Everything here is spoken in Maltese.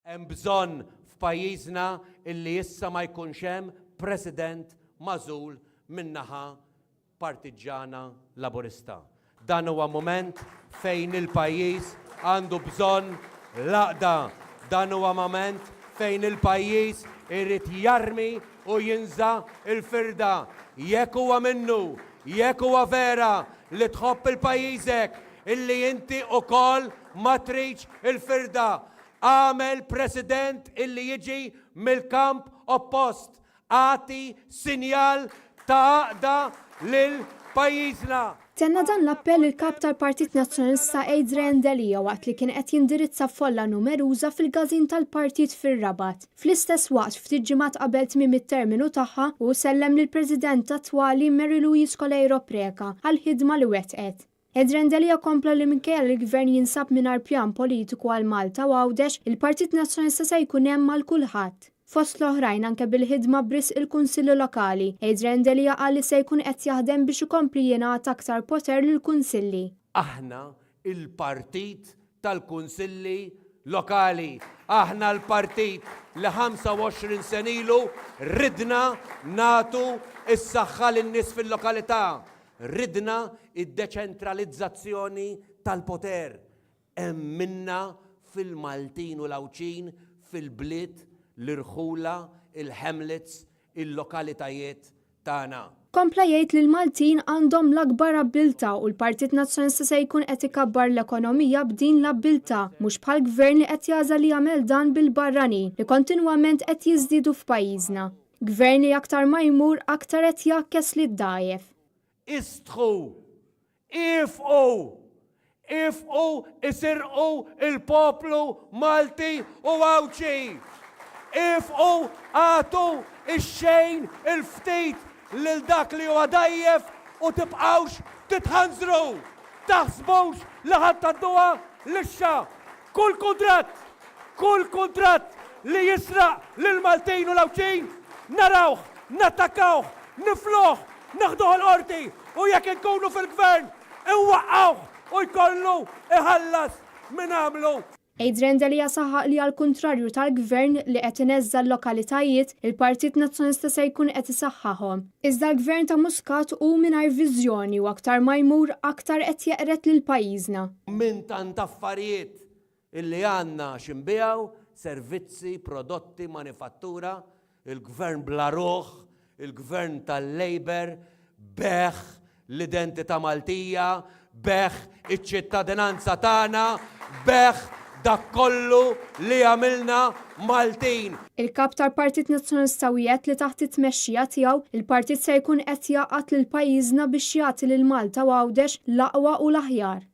Hemm bżonn f'pajjiżna illi issa ma jkunx hemm President magħżul min-naħa partiġġana Laburista. Dan huwa mument fejn il-pajjiż għandu bżonn l-għaqda. Dan huwa mument fejn il-pajjiż irid jarmi u jinża' l-firda. Jekk huwa minnu, jekk huwa vera li tħobb il-pajjiżek, illi inti ukoll ma tridx il-firda, agħmel President illi jiġi mill-kamp oppost. Agħti sinjal ta' għaqda lil pajjiżna. Tenna dan l-appell il-Kap tal-Partit Nazzjonalista Adrian Delia waqt li kien qed jindirizza folla numeruża fil-każin tal-partit fir-Rabat. Fl-istess waqt, ftit ġimgħat qabel tmiem it-terminu tagħha, hu sellem lill-President attwali Mary Louise Coleiro Preca għall-ħidma li wettqet. Adrian Delia kompla li minkejja li l-Gvern jinsab mingħajr pjan politiku għal Malta u Għawdex, il-Partit Nazzjonalista se jkun hemm għal kulħadd. Fost l-oħrajn anke bil-ħidma b'risq il-Kunsilli Lokali, Adrian Delia qal li se jkun qed jaħdem biex ikompli jingħata aktar poter lill-Kunsilli. Aħna l-partit tal-Kunsilli Lokali. Aħna l-partit li 25 sena ilu ridna nagħtu s-saħħa lin-nies fil-lokalità. Ridna d-deċentralizzazzjoni tal-poter. Emminna fil-Maltin u l-Għawdxin fil-bliet, l-irħula, il-hamlets, il-lokalitajiet tagħna. Kompla jgħid li l-Maltin għandhom l-akbar abbiltà u l-Partit Nazzjonalista se jkun qed ikabbar l-ekonomija b'din l-abbiltà, mhux bħall-Gvern li qed jagħżel li jagħmel dan bil-barranin li kontinwament qed jiżdiedu f'pajjiżna. Gvern li aktar ma jmur aktar qed jgħakkes lid-dgħajjef. Istħu! Iefqu! Iefqu isirqu l-poplu Malti u Għawdxi! Iefqu agħtu x-xejn il-ftit lil dak li huwa dgħajjef u tibqgħux titħanżru! Taħsbux li ħa tgħadduha lixxa! Kull kuntratt, kull kuntratt li jisraq lill-Maltin u l-Għawdxin, narawh, nattakkawh, nifluh, neħduh il-Qorti u jekk inkunu fil-Gvern, inwaqqgħuh u jkollu jħallas min għamlu. Adrian Delia saħaq li għall-kuntrarju tal-Gvern li qed ineżża' l-lokalitajiet, il-Partit Nazzjonalista se jkun qed isaħħaħhom. Iżda l-Gvern ta' Muscat hu mingħajr viżjoni u aktar ma jmur aktar qed jeqred lil pajjiżna. Minn tant affarijiet illi għandna xi nbigħu, servizzi, prodotti, manifattura, Il-Gvern bla ruħ, il-Gvern tal-Labour begħ l-identità Maltija, begħ iċ-ċittadinanza tagħna, begħ dak kollu li jagħmilna Maltin. Il-Kap tal-Partit Nazzjonalista wiegħed li taħt it-tmexxija tiegħu, il-partit se jkun qed jgħaqqad lil pajjiżna biex jagħti lil Malta u Għawdex l-aqwa u l-aħjar.